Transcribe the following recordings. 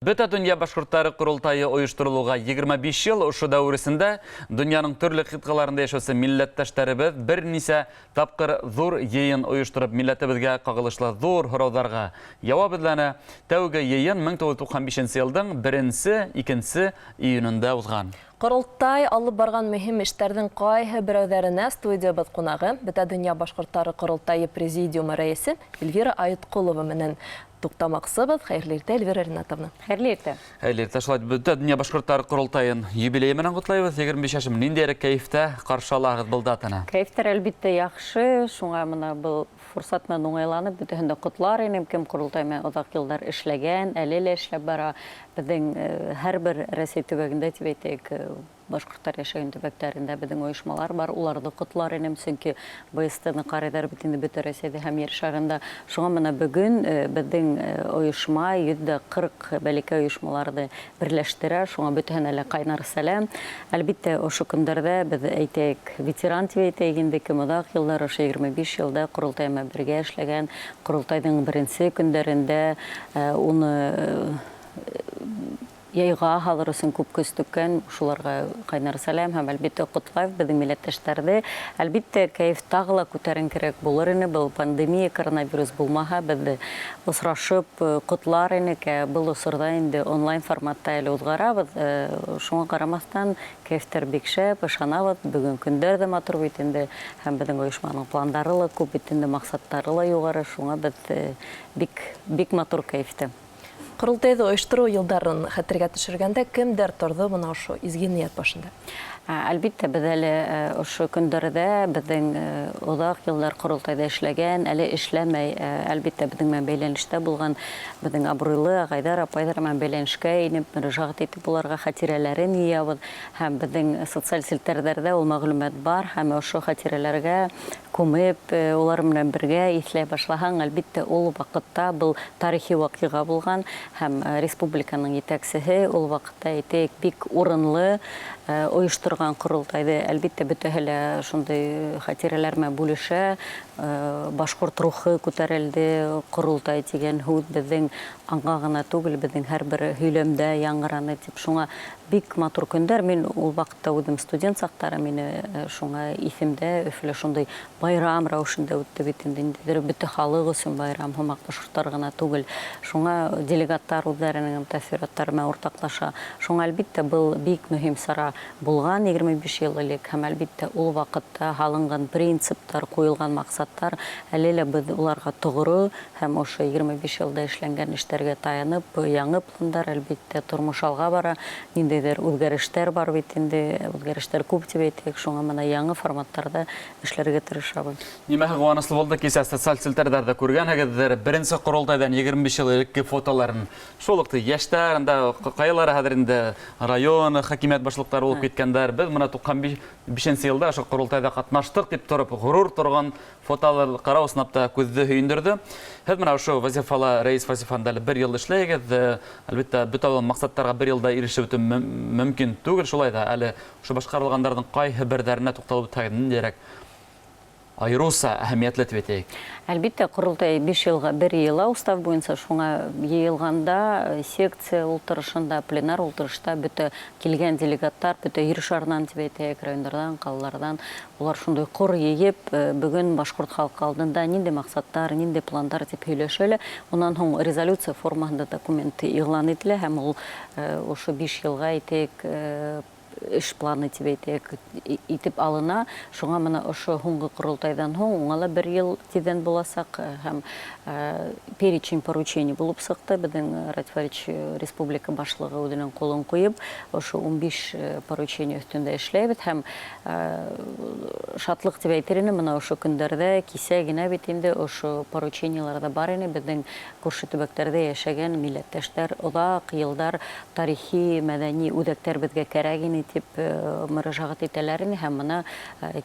Бөтә донъя башҡорттары ҡоролтайы ойошторолоуға 25 йыл. Ошо дәүер эсендә донъяның төрлө ҡитғаларында йәшәүсе милләттәштәребеҙ бер нисә тапҡыр ҙур йыйын ойоштороп, милләтебеҙгә ҡағылышлы ҙур һорауҙарға яуап эҙләне. Тәүге йыйын 1995 йылдың 1-2 июнендә уҙған. Ҡоролтай алып барған мөһим эштәрҙең ҡайһы берәүҙәренә студиябыҙ ҡунағы, Бөтә донъя башҡорттары ҡоролтайы президиумы рәйесе Эльвира Айытҡолова менән туҡтамаҡсыбыҙ. Хәйерле иртә, Эльвира Ринатовна. Хәйерле иртә. Хәйерле иртә. Шулай Бөтә донъя башҡорттары ҡоролтайын юбилейы менән ҡотлайбыҙ. 25 йәшем. Ниндәйерәк кәйефтә ҡаршы алаһығыҙ был датаны? Кәйефтәр, әлбиттә, яҡшы. Шуңа мына был форсат менән уңайланып, бөтәһен дә ҡотлар инем. Кем ҡоролтай менән оҙаҡ йылдар эшләгән, әле лә эшләп бара. Беҙҙең һәр бер Рәсәй төбәгендә, тип әйтәйек, башҡорттар йәшәгән төбәктәрендә беҙҙең ойошмалар бар, уларҙы ҡотлар инем, сөнки БСТ-ны ҡарайҙар бит инде бөтә Рәсәйҙә һәм ер шарында. Шуңа мына бөгөн беҙҙең ойошма 140 бәләкәй ойошмаларҙы берләштерә, шуңа бөтәһенә лә ҡайнар сәләм. Әлбиттә, ошо көндәрҙә беҙ, әйтәйек, ветеран тип әйтәйек инде, кем оҙаҡ йылдар, ошо 25 йылда ҡоролтай менән бергә эшләгән, ҡоролтайҙың беренсе көндәрендә уны яйға һалыр өсөн күп көс түккән, шуларға ҡайнар сәләм һәм, әлбиттә, ҡотлайбыҙ беҙҙең милләттәштәрҙе. Әлбиттә, кәйеф тағы ла күтәренкерәк булыр ине, был пандемия, коронавирус булмаһа, беҙ осрашып ҡотлар инек. Ә был осорҙа инде онлайн форматта әле уҙғарабыҙ. Шуңа ҡарамаҫтан, кәйефтәр бик шәп, ышанабыҙ. Бөгөн көндәр ҙә матур бит инде, һәм беҙҙең ойошманың пландары ла күп бит инде, маҡсаттары ла юғары, шуңа беҙ бик, бик матур кәйефтә. Ҡоролтайҙы ойоштороу йылдарын хәтергә төшөргәндә кемдәр торҙо бына ошо изге ниәт башында? Әлбиттә, беҙ әле ошо көндәрҙә беҙҙең оҙаҡ йылдар ҡоролтайҙа эшләгән, әле эшләмәй, әлбиттә, беҙҙең менән бәйләнештә булған беҙҙең абруйлы ағайҙар, апайҙар менән бәйләнешкә инеп, мөрәжәғәт итеп, уларға хәтирәләрен йыябыҙ, һәм беҙҙең социаль селтәрҙәрҙә ул мәғлүмәт бар, һәм ошо хәтирәләргә күмеп, улар менән бергә иҫләй башлаһаң, әлбиттә, ул ваҡытта был тарихи ваҡиға булған, һәм республиканың етәксеһе ул ваҡытта, әйтәйек, бик урынлы ойошторған ҡоролтайҙы, әлбиттә, бөтәһе лә шундай хәтирәләр менән бүлешә. Башҡорт рухы күтәрелде, ҡоролтай тигән һүҙ беҙҙең аңға ғына түгел, беҙҙең һәр бер һөйләмдә яңғыраны тип, шуңа бик матур көндәр. Мин ул ваҡытта үҙем студент саҡтары мине, шуңа иҫемдә, Өфөлә шундай байрам рәүешендә үтте бит инде, ниндәйҙер бөтә халыҡ өсөн байрам һымаҡ, башҡорттар ғына түгел. Шуңа делегаттар үҙҙәренең тәьҫораттары менән уртаҡлаша. Шуңа, әлбиттә, был бик мөһим сара булған 25 йыл элек, һәм, әлбиттә, ул ваҡытта һалынған принциптар, ҡуйылған маҡсаттар әле лә беҙ уларға тоғро, һәм ошо 25 йылда эшләнгән эштәргә таянып, яңы пландар, әлбиттә, тормош алға бара, ниндәйҙер үҙгәрештәр бар бит инде, үҙгәрештәр күп тип әйтәйек, шуңа мына яңы форматтарҙа эшләргә тырышабыҙ. Нимәһе ҡыуаныслы булды, кисә социаль селтәрҙәрҙә күргәнһегеҙҙер, беренсе ҡоролтайҙан 25 йыл элекке фотоларын. Шул уҡ йәштәр, анда ҡайһылары хәҙер инде район хакимиәт башлыҡтары булып киткәндәр. Беҙ мына 95 йылда ошо ҡоролтайҙа ҡатнаштыҡ тип тороп, ғорур торған фотолар ҡарау ысынлап та күҙҙе һөйөндөрҙө. Һеҙ мына ошо вазифала, рәйес вазифаһында әле бер йыл эшләйһегеҙ. Әлбиттә, бөтә маҡсаттарға бер йылда ирешеп бөтөү мөмкин түгел, шулай ҙа әле ошо башҡарылғандарҙың ҡайһы берҙәренә туҡталып үтһәгеҙ, ниндәйерәк айырыуса әһәмиәтле тип әйтәйек? Әлбиттә, ҡоролтай 5 йылға бер йыйыла устав буйынса, шуңа йыйылғанда секция ултырышында, пленар ултырышта бөтә килгән делегаттар, бөтә ер шарынан тип әйтәйек, райондарҙан, ҡалаларҙан, улар шундай ҡор йыйып, бөгөн башҡорт халҡы алдында ниндәй маҡсаттар, ниндәй пландар тип һөйләшә лә, унан һуң резолюция формаһында документ иғлан ителә, һәм ул ошо 5 йылға, әйтәйек, эш планы тип әйтәйек, итеп алына. Шуңа мына ошо һуңғы ҡоролтайҙан һуң уңа ла бер йыл тиҙҙән буласаҡ, һәм перечень поручений булып сыҡты. Беҙҙең Радий Фаритович, республика башлығы, үҙенең ҡулын ҡуйып, ошо 15 поручение өҫтөндә эшләйбеҙ, һәм шатлыҡ тип әйтер инем, мына ошо көндәрҙә кисә генә бит инде ошо поручениелар ҙа бар ине. Беҙҙең күрше төбәктәрҙә йәшәгән милләттәштәр оҙаҡ йылдар тарихи, мәҙәни үҙәктәр беҙгә кәрәк ине тип мөрәжәғәт итәләр ине, һәм мына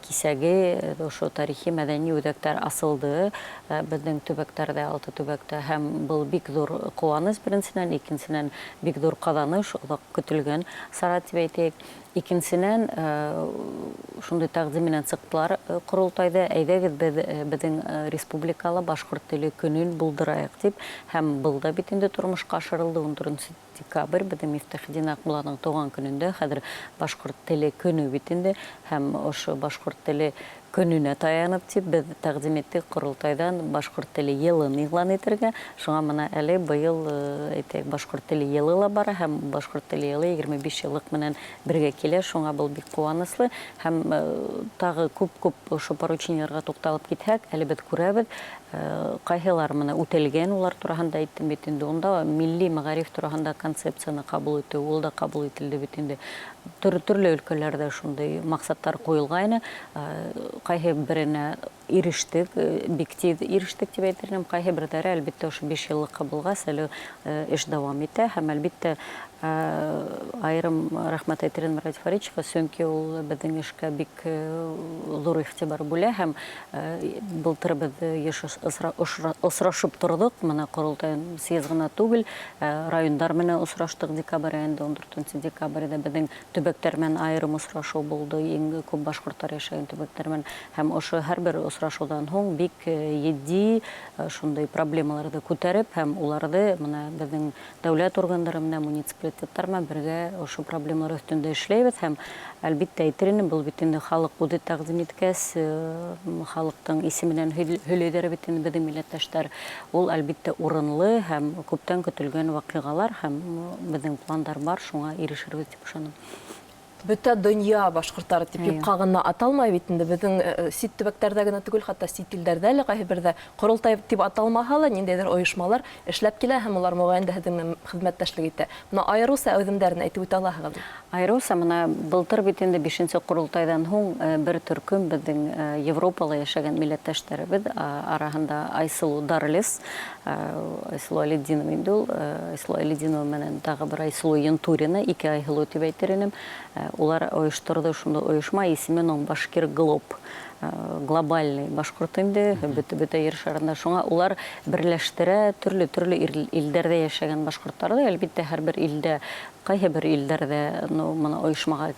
кисәге ошо тарихи мәҙәни үҙәктәр асылды беҙҙең төбәктәрҙә, 6 төбәктә, һәм был бик ҙур ҡыуаныс беренсенән, икенсенән бик ҙур ҡаҙаныш, оҙаҡ көтөлгән сара тип әйтәйек. Икенсенән, шундай тәҡдим менән сыҡтылар ҡоролтайҙа, әйҙәгеҙ беҙ беҙҙең республикала башҡорт теле көнөн булдырайыҡ тип, һәм был да бит инде тормошҡа ашырылды 14 декабрь, беҙҙең Мифтахетдин Аҡмулланың тыуған көнөндә, хәҙер башҡорт теле көнө бит инде, һәм ошо башҡорт теле көнөнә таянып тип беҙ тәҡдим иттек ҡоролтайҙан башҡорт теле йылын иғлан итергә. Шуңа мына әле быйыл, әйтәйек, башҡорт теле йылы ла бара, һәм башҡорт теле йылы 25 йыллыҡ менән бергә килә, шуңа был бик ҡыуаныслы. Һәм тағы күп-күп ошо поручениеларға туҡталып китһәк, әле беҙ күрәбеҙ, ҡайһылар мына үтәлгән, улар тураһында әйттем бит инде, унда милли мәғариф тураһында концепцияны ҡабул итеү, ул да ҡабул ителде бит инде. Төрлө өлкәләрҙә шундай маҡсаттар ҡуйылғайны, ҡайһы беренә ирештек, бик тиҙ ирештек тип әйтер инем, ҡайһы берҙәре әлбиттә ошо 5 йыллыҡҡа булғас әле эш дауам итә, һәм әлбиттә айырым рәхмәт әйтер инем Радий Фаридовичҡа, сөнки ул беҙҙең эшкә бик ҙур иғтибар бүлә, һәм былтыр беҙ йыш осрашып торҙоҡ, мына ҡоролтай съезд ғына түгел, райондар менән осраштыҡ декабрь айында, 14 декабрҙә беҙҙең төбәктәр менән айырым осрашыу булды, иң күп башҡорттар йәшәгән төбәктәр менән, һәм ошо һәр бер осрашыуҙан һуң бик етди шундай проблемаларҙы күтәреп, һәм уларҙы мына беҙҙең дәүләт органдары менән, муниципалитеттар менән бергә ошо проблемалар өҫтөндә эшләйбеҙ, һәм әлбиттә әйтер инем, был бит инде халыҡ үҙе тәҡдим иткәс, халыҡтың исеменән һөйләйҙәр бит инде беҙҙең милләттәштәр, ул әлбиттә урынлы һәм күптән көтөлгән ваҡиғалар, һәм беҙҙең пландар бар, шуңа ирешербеҙ тип ышанам. Бөтә донъя башҡорттары тип юҡҡа ғына аталмай бит инде, беҙҙең сит төбәктәрҙә генә түгел, хатта сит илдәрҙә лә ҡайһы берҙә ҡоролтай тип аталмаһа ла ниндәйҙер ойошмалар эшләп килә, һәм улар моғайын да һеҙҙең менән хеҙмәттәшлек итә. Бына айырыуса әүҙемдәрен әйтеп үтә алаһығыҙ? Айырыуса мына былтыр бит инде 5-нсе ҡоролтайҙан һуң бер төркөм беҙҙең Европала йәшәгән милләттәштәребеҙ араһында Айсылыу Дарлес, Айсылыу Алетдинова инде ул, Айсылыу Алетдинова менән тағы бер Айсылыу Янтурина, ике Айһылыу тип әйтер инем. Улар ойошторҙо шундай ойошма, исеме уның Башкир Глоб, глобальный башҡорт инде, бөтә ер шарында. Шуңа улар берләштерә төрлө-төрлө илдәрҙә йәшәгән башҡорттарҙы. Әлбиттә, һәр бер илдә, ҡайһы бер илдәрҙә, ну, мына ойошмаға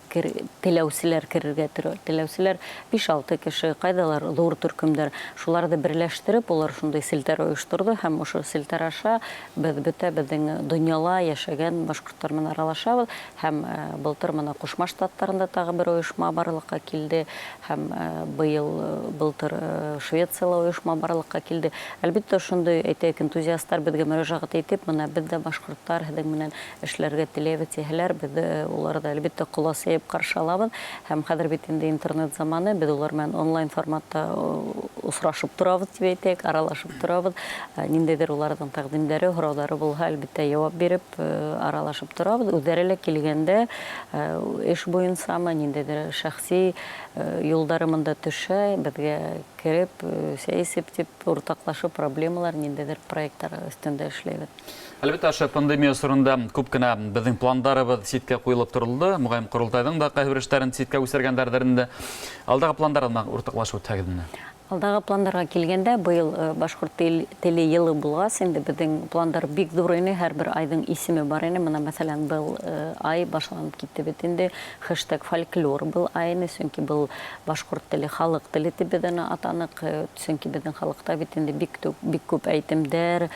теләүселәр керергә теләүселәр биш-алты кеше, ҡайҙалар ҙур төркөмдәр. Шуларҙы берләштереп, улар шундай селтәр ойошторҙо, һәм ошо селтәр аша беҙ бөтә беҙҙең донъяла йәшәгән башҡорттар менән аралашабыҙ. Һәм былтыр мына Ҡушма Штаттарында тағы бер ойошма барлыҡҡа килде, һәм быйыл, былтыр Швецияла ойошма барлыҡҡа килде. Әлбиттә, ошондай, әйтәйек, энтузиастар беҙгә мөрәжәғәт итеп, мына беҙ ҙә башҡорттар һеҙҙең менән эшләргә теләйбеҙ тиһәләр, беҙ уларҙы әлбиттә ҡолас йәйеп ҡаршы алабыҙ. Һәм хәҙер бит инде интернет заманы, беҙ улар менән онлайн форматта осрашып торабыҙ тип әйтәйек, аралашып торабыҙ. Ниндәйҙер уларҙың тәҡдимдәре, һорауҙары булһа, әлбиттә яуап биреп, аралашып торабыҙ. Үҙҙәре лә килгәндә, эш буйынсамы, ниндәйҙер шәхси юлдары мында төшә, беҙгә кереп, сәй эсеп тип уртаҡлашып проблемалар, ниндәйҙер проекттар өҫтөндә эшләйбеҙ. Әлбиттә, ошо пандемия осоронда күп кенә беҙҙең пландарыбыҙ ситкә ҡуйылып торолдо. Моғайын, ҡоролтайҙың да ҡайһы бер эштәрен ситкә күсергәндәрҙер инде. Алдағы пландар менән уртаҡлашып үтһәгеҙ инде. Алдағы пландарға килгәндә, быйыл башҡорт теле йылы булғас, инде беҙҙең пландар бик ҙур ине, һәр бер айҙың исеме бар ине. Мына, мәҫәлән, был ай башланып китте бит инде, хэштег фольклор был ай ине, сөнки был башҡорт теле халыҡ теле тип беҙ уны атаныҡ, сөнки беҙҙең халыҡта бит инде бик күп әйтемдәр,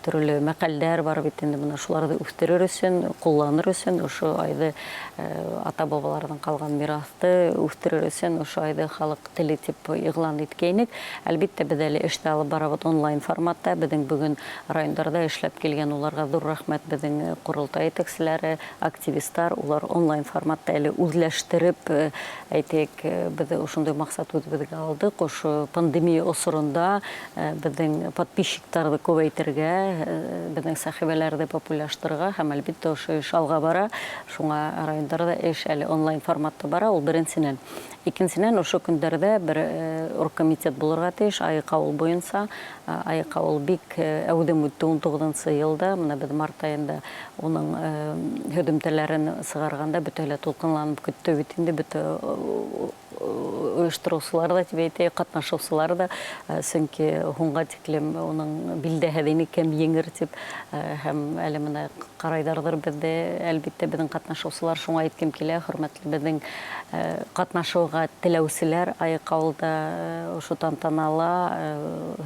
төрлө мәҡәлдәр бар бит инде. Мына шуларҙы үҫтерер өсөн, ҡулланыр өсөн, ошо айҙы ата-бабаларҙан ҡалған мираҫты үҫтерер өсөн ошо айҙы халыҡ теле тип иғлан иткәйнек. Әлбиттә, беҙ әле эште алып барабыҙ онлайн форматта. Беҙҙең бөгөн райондарҙа эшләп килгән уларға ҙур рәхмәт, беҙҙең ҡоролтай етәкселәре, активистар, улар онлайн форматта әле үҙләштереп, әйтәйек, беҙ ошондай маҡсат үҙебеҙгә алдыҡ. Ошо пандемия осоронда беҙҙең подписчиктарҙы күбәйтергә, беҙҙең сәхифәләрҙе популярлаштырырға, һәм әлбиттә ошо эш алға бара. Шуңа райондарҙа эш әле онлайн форматта бара, ул беренсенән. Икенсенән, ошо көндәрҙә бер оргкомитет булырға тейеш Айыҡ ауыл буйынса. Айыҡ ауыл бик әүҙем үтте ун туғыҙынсы йылда. Мына беҙ март айында уның һөҙөмтәләрен сығарғанда бөтәһе лә тулҡынланып көттө бит инде, бөтә Ойоштороусылар ҙа тип әйтәйек, ҡатнашыусылар ҙа, сөнки һуңға тиклем уның билдәһеҙ ине, кем еңер тип, һәм әле мына ҡарайҙарҙыр беҙҙе, әлбиттә, беҙҙең ҡатнашыусылар. Шуңа әйткем килә, хөрмәтле беҙҙең ҡатнашыуға теләүселәр, Айыҡ ауылда ошо тантанала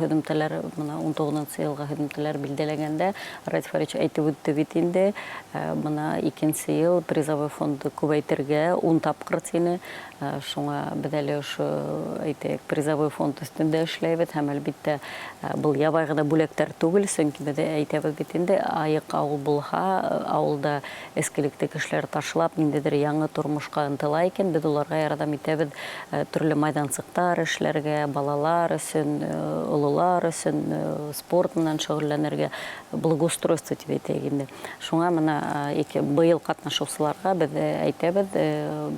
һөҙөмтәләр, мына 19-нсы йылға һөҙөмтәләр билдәләгәндә Радий Фаридович әйтеп үтте бит инде, мына икенсе йыл призовой фондты күбәйтергә 10 тапҡыр тине. Шуңа беҙ әле ошо, әйтәйек, призовой фонд өҫтөндә эшләйбеҙ, һәм, әлбиттә, был ябай ғына бүләктәр түгел, сөнки беҙ әйтәбеҙ бит инде, айыҡ ауыл булһа, ауылда эскелекте кешеләр ташлап, ниндәйҙер яңы тормошҡа ынтыла икән, беҙ уларға ярҙам итәбеҙ, төрлө майҙансыҡтар эшләргә, балалар өсөн, ололар өсөн, спорт менән шөғөлләнергә, благоустройство тип әйтәйек инде. Шуңа мына быйыл ҡатнашыусыларға беҙ әйтәбеҙ,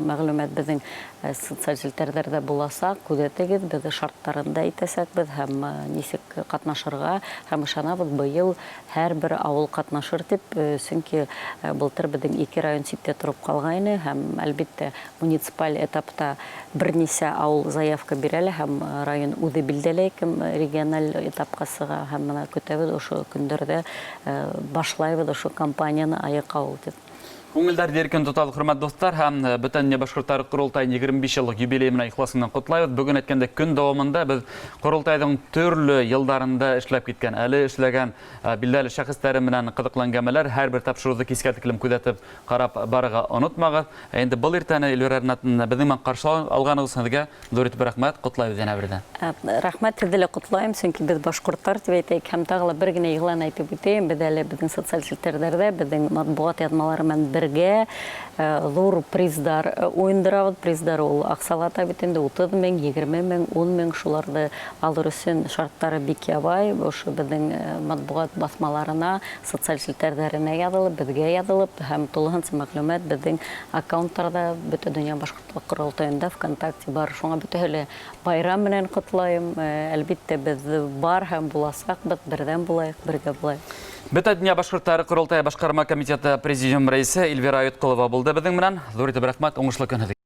мәғлүмәт беҙҙең социаль селтәрҙәрҙә буласаҡ, күҙәтегеҙ, беҙ шарттарын да әйтәсәкбеҙ һәм нисек ҡатнашырға, һәм ышанабыҙ, быйыл һәр бер ауыл ҡатнашыр тип, сөнки былтыр беҙҙең ике район ситтә тороп ҡалғайны, һәм, әлбиттә, муниципаль этапта бер нисә ауыл заявка бирә лә, һәм район үҙе билдәләй, кем региональ этапҡа сыға, һәм мына көтәбеҙ, ошо көндәрҙә башлайбыҙ ошо кампанияны «Айыҡ ауыл» тип. Күңелдәрҙе иркен тоталыҡ, хөрмәтле дуҫтар, һәм Бөтә донъя башҡорттары ҡоролтайын 25 йыллыҡ юбилейы менән ихласынан ҡотлайбыҙ. Бөгөн әйткәндә, көн дауамында беҙ ҡоролтайҙың төрлө йылдарында эшләп киткән, әле эшләгән билдәле шәхестәре менән ҡыҙыҡлы әңгәмәләр. Һәр бер тапшырыуҙы кискә тиклем күҙәтеп, ҡарап барырға онотмағыҙ. Ә инде был иртәне Эльвира Ринатовна беҙҙең менән ҡаршы алғанығыҙ өсөн һеҙгә ҙур итеп рәхмәт, ҡотлайбыҙ йәнә берҙән. Рәхмәт, һеҙҙе лә ҡотлайым, сөнки беҙ башҡорттар тип әйтәйек, һәм тағы ла бер генә иғлан әйтеп үтәйем, беҙ әле беҙҙең социаль селтәрҙәрҙә беҙҙең матбуғат яҙмалары менән бергә ҙур приздар уйындырабыҙ. Приздар ул аҡсалата бит инде, 30 мең, 20 мең, 10 мең, шуларҙы алыр өсөн шарттары бик ябай. Ошо беҙҙең матбуғат баҫмаларына, социаль селтәрҙәренә яҙылып, беҙгә яҙылып, һәм тулыһынса мәғлүмәт беҙҙең аккаунттарҙа, Бөтә донъя башҡорт ҡоролтайында ВКонтакте бар. Шуңа бөтәһе лә байрам менән ҡотлайым. Әлбиттә, беҙ бар һәм буласаҡбыҙ, берҙәм булайыҡ, бергә булайыҡ. Бөтә донъя башҡорттары ҡоролтайы башҡарма комитеты президиум рәйесе Эльвира Айытҡолова булды беҙҙең менән. Ҙур итеп рәхмәт, уңышлы көн һеҙгә.